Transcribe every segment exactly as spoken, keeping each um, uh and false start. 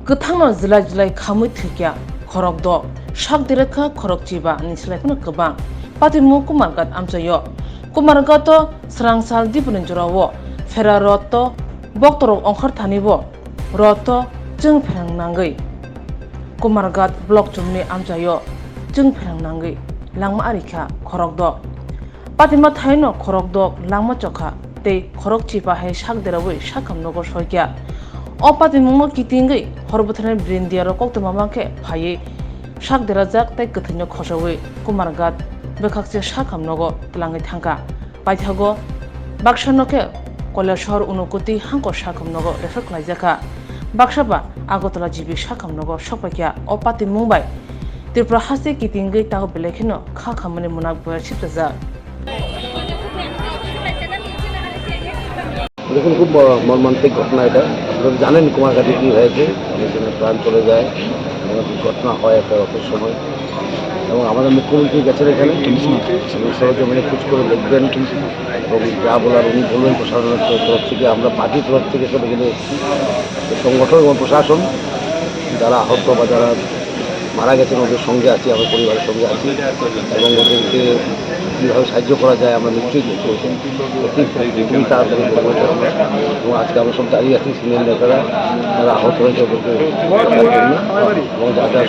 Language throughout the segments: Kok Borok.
Kwthangno jilai jilai khamwi thwikya khorokdok, sak direk kha khorokchiba ni slai phano kwbang. Patimung Kumarghat amchaio. Kumarghat o swrangsal dipuni jorao phera rot to boktorok ongkhor thani bo rot to chwng pherang nangwi. Kumarghat block chumni amchaio chwng pherang nangwi langma ari kha khorokdok. Patima thaino khorokdok langma chokha tei khorokchiba hai sak derawi sakham nogo soikya. O patimungno kitingwi hor bwtharni brindiarok koktwma mankhe phaiwi sak derajak tei kwthwino khosawi Kumarghat bwkhakse sakham nogo twlangwi thangkha. Paithago baksano khe Kailasahar Unakoti hangko sakham nogo refer khlaijakha. Baksa ba Agartala G B sakham nogo sokpaikha. O patimung bai Tripura haste kitingwi tago belai kheno kha khamani munak boyar sipjajak. দেখুন, খুব ম- মর্মান্তিক ঘটনা এটা। আপনারা জানেন কুমারঘাটে কী হয়েছে, অনেকজনের প্রাণ চলে যায়, এমন দুর্ঘটনা হয় একটা রথের সময়। এবং আমাদের মুখ্যমন্ত্রী গেছেন এখানে, এবং সরজমিনে খোঁজ করে দেখবেন এবং যা বলার উনি বলবেন প্রশাসনের তরফ থেকে। আমরা পার্টির তরফ থেকে সব এখানে এসেছি, সংগঠন এবং প্রশাসন যারা আহত বা যারা মারা গেছেন ওদের সঙ্গে আছি, আমার পরিবারের সঙ্গে আছি এবং ওদেরকে কীভাবে সাহায্য করা যায় আমরা নিশ্চয়ই করবো। অতি, খুবই তাড়াতাড়ি করবো এটা আমরা। এবং আজকে আমরা সব দাঁড়িয়ে আছি, সিনিয়র নেতারা যারা আহত হয়েছে ওদেরকে দেখার জন্য এবং যা যা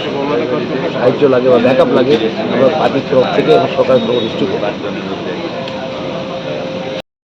সাহায্য লাগে বা ব্যাক আপ লাগে আমরা পার্টির তরফ থেকে এবং সরকারের তরফ নিশ্চয়ই করবো।